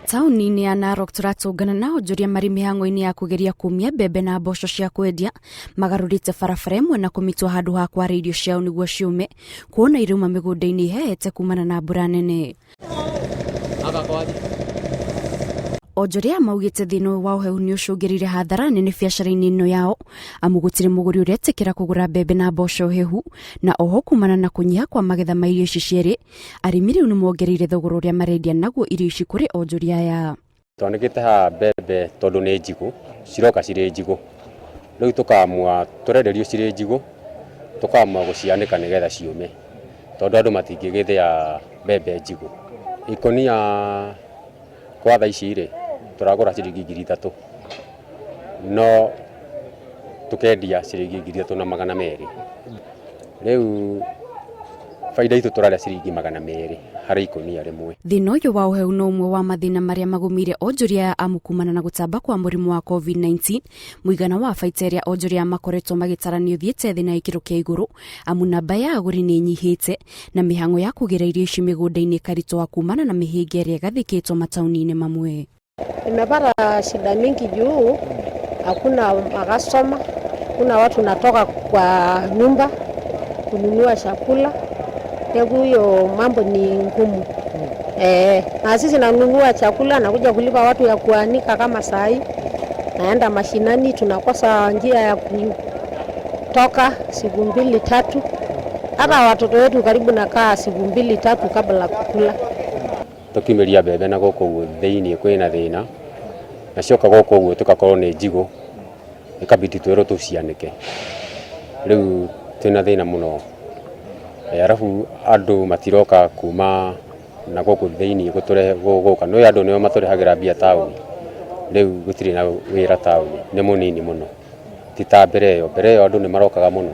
Taũni-inĩ ya Narok tũratũngana na onjoria marĩ mĩhang'o-inĩ ya kũgeria kũmia mbembe na mboco cia kwendia. Magarũrĩte barabara ĩmwe na kũmĩtua handũ ha kwara irio ciao nĩguo ciũme, kuona irauma mĩgũnda-inĩ ihehete kumana na mbura nene. Onjoria aya maugĩte thĩna ũyũ wa ũhehu nĩ ũcũngĩrĩire hathara nene biacara-inĩ ĩno yao, amu gũtirĩ mũgũri ũretĩkĩra kũgũra mbembe na mboco hehu, na oho kumana na kũnyiha kwa magetha ma irio ici cierĩ, arĩmi rĩu nĩ mongereire thogora ũrĩa marendia naguo irio ici kũrĩ onjoria aya. Twanĩkĩte haha mbembe tondũ nĩ njigũ, ciroka cirĩ njigũ. Rĩu tũkamua tũrenderio cirĩ njigũ, tũkamua gũcianĩka nĩgetha ciũme, tondũ andũ matingĩgĩthĩa mbembe njigũ. Ikũnia kwa thaa ici rĩ, tũragũra ciringi 3000, no tũkendia ciringi 3200. Rĩu baida itũ tũrarĩa ciringi 200 harĩ ikũnia rĩmwe. Thĩna ũyũ wa ũhehu no ũmwe wa mathĩna marĩa magũmĩire onjoria aya amu kumana na gũtamba kwa mũrimũ wa COVID-19, mũigana wa baita ĩrĩa onjoria aya makoretwo magĩtara nĩ ũthiĩte thĩ na gĩkĩro kĩa igũrũ amu namba ya agũri nĩ ĩnyihĩte na mĩhang'o ya kũgĩra irio ici mĩgũnda-inĩ ĩkaritũha kumana na mĩhĩnga ĩrĩa ĩgathĩkĩtwo mataũni-inĩ mamwe. Nimepata shida mingi juu hakuna makastoma, kuna watu natoka kwa nyumba kununua chakula, hebu hiyo mambo ni ngumu. Eh, na sisi nanunua chakula nakuja kulipa watu ya kuanika kama saa hii, naenda mashinani tunakosa njia ya kutoka siku mbili tatu, hata watoto wetu karibu nakaa siku mbili tatu kabla kukula. Tũkiumĩria mbembe na gũkũ ũguo thĩiniĩ kwĩna thĩna, na cioka gũkũ ũguo tũgakorwo nĩ njigũ, ĩkabidi twĩrwo tũcianĩke. Rĩu twĩna thĩna mũno. Arabu andũ matiroka kuma na gũkũ thĩiniĩ gũtũrehe gũka, nĩũĩ andũ nĩo matũrehagĩra mbia taũni. Rĩu gũtirĩ na wĩra taũni, nĩ mũnini mũno, ti ta mbere ĩyo, mbere ĩyo andũ nĩ marokaga mũno,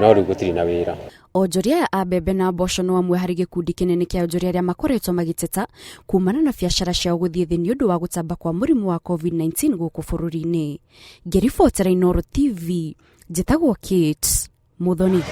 no rĩu gũtirĩ na wĩra. Onjoria aya a mbembe na mboco no amwe harĩ gĩkundi kĩnene kĩa onjoria arĩa makoretwo magĩteta kumana na biacara ciao gũthiĩ thĩ nĩ ũndũ wa gũtamba kwa mũrimũ wa COVID-19 gũkũ bũrũri-inĩ. Ngĩribotera Inooro TV, njĩtagwo Kate Muthoni.